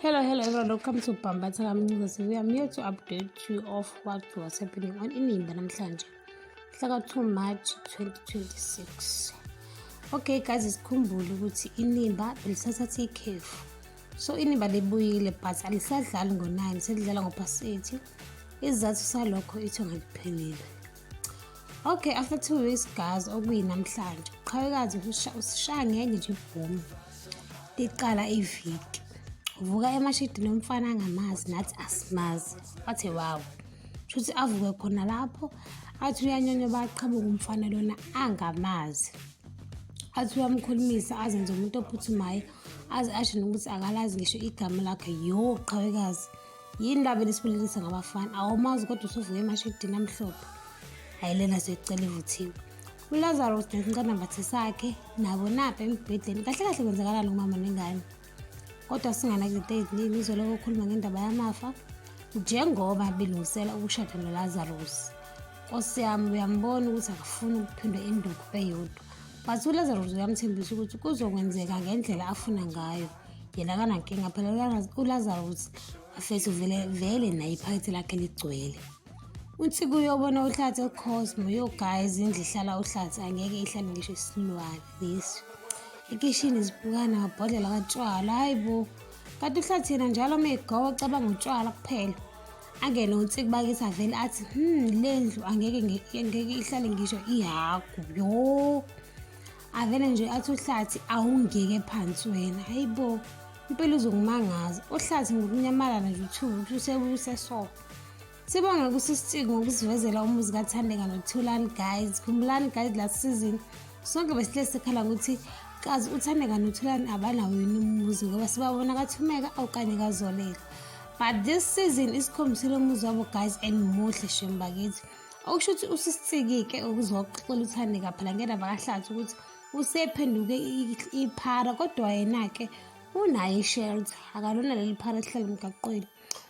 Hello, hello everyone. Welcome to Bambatha Kamncinza TV. I'm here to update you of what was happening on Inimba namhlanje. Mhla ka-2 March 2026. Okay guys, sikhumbule ukuthi Inimba belisathatha ikhefu. So Inimba libuyile but alisadlali ngo-9, selidlala ngo-past 8. Isizathu salokho ithonga liphelile. Okay, after 2 weeks guys, okuyinamhlanje, uqhawekazi usishaya ngenye nje ibhomu. Liqala iviki. Uvuka emashidini omfana angamazi, nathi asimazi. Wathi wow. Shuthi avuke khona lapho, athi uyanyonyoba, aqhamuka umfana lona angamazi. Athi uyamkhulumisa, azenze umuntu ophuthumayo, aze asho nokuthi akalazi ngisho igama lakhe. Yo qhawekazi, yini laba lesibulelisa ngabafana? Awumazi kodwa usuvuka emashidini amhlophe. Hayi, lena siyocela ivuthiwe. ULazarus nesinqandamathe sakhe nabo napa embhedeni. Kahle kahle kwenzakalani kumama nengane? Kodwa singanaki izinto eziningi, uzoloko okhuluma ngendaba yamafa njengoba belungisela ukushada noLazarus. Nkosi yami, uyambona ukuthi akafuni ukuphindwa induku eyodwa. But uLazarus uyamthembisa ukuthi kuzokwenzeka ngendlela afuna ngayo. Yena akanankinga phela uLazarus, afethu, vele vele naye iphakethe lakhe ligcwele. Uthi kuyobona uHlathi eCosmo. Yo guys, indlu ihlala uHlathi angeke ihlale ngisho isilwane lesi. Ekishini zibukana ngamabhodlela katshwala. Hayi bo, kanti uHlathi yena njalo uma egowa ucabanga utshwala kuphela. Angene uNsiki bakithi, avele athi le ndlu angeke ngeke ihlale ngisho ihagu. Yo, avele nje athi uHlathi awungeke phansi wena. Hayi bo, impela uzokumangaza uHlathi ngokunyamalala nje uthuba ukuthi usebuseso. Sibonge kusisitsiki ngokusivezela umuzi kaThandeka noThulani guys. Khumbulani guys, last season sonke besihlezi sikhala ukuthi kazi uThandeka noThulani abanawo yini umuzi, ngoba sibabona kaThumeka okanye kaZoleka. But this season isikhombisile umuzi wabo guys, and muhle shem bakithi. Okusho ukuthi usisitsiki-ke ukuzoxoxela uThandeka phela ngendaba kaHlathi ukuthi usephenduke iphara, kodwa yena-ke unayo i-shelter, akalona leli phara elihlala emgaqweni.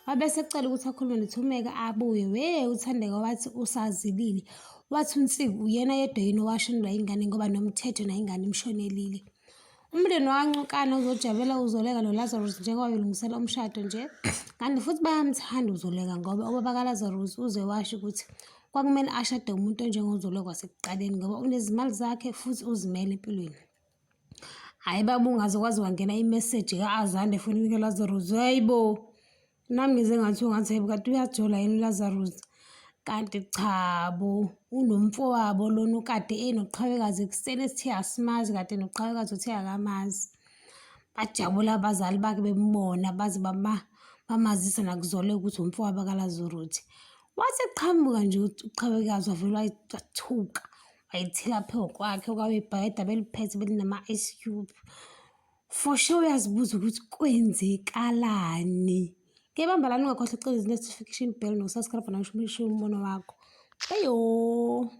Wabe esecela ukuthi akhulume noThumeka abuye. We uThandeka wathi usazilile. Wathi uNsiki uyena yedwa yini owashonelwa ingane, ngoba nomthetho nayo ingane imshonelile. Umndeni wakwaNcukana uzojabulela uZoleka noLazarus njengoba belungisela umshado nje. Kanti futhi bayamthanda uZoleka, ngoba ubaba kaLazarus uze washo ukuthi kwakumele ashade umuntu onjengoZoleka kwasekuqaleni, ngoba unezimali zakhe futhi uzimele empilweni. Hhayi baba, ungaze kwaze wangena imeseji ka-Azande efonini kaLazarus. Hayi bo, nami ngize ngathi ungathi hayi kanti uyajola yini uLazarus? Kanti cha bo, unomfowabo lona okade enoqhawekazi ekuseni esithe asimazi, kade noqhawekazi uthe akamazi. Bajabula abazali bakhe bembona, baze bamazisa nakuZoleka ukuthi umfowabo kaLazarus. Wathi eqhamuka nje uqhawekazi wavele wathuka, wayithela phezu kwakhe okwabe ibhakede abeliphethe belinama-ice cube. For sure uyazibuza ukuthi kwenzekalani. Ke bamba lana, ungakhohlwa ukucela notification bell nokusubscribe nasho umbono wakho. Eyo.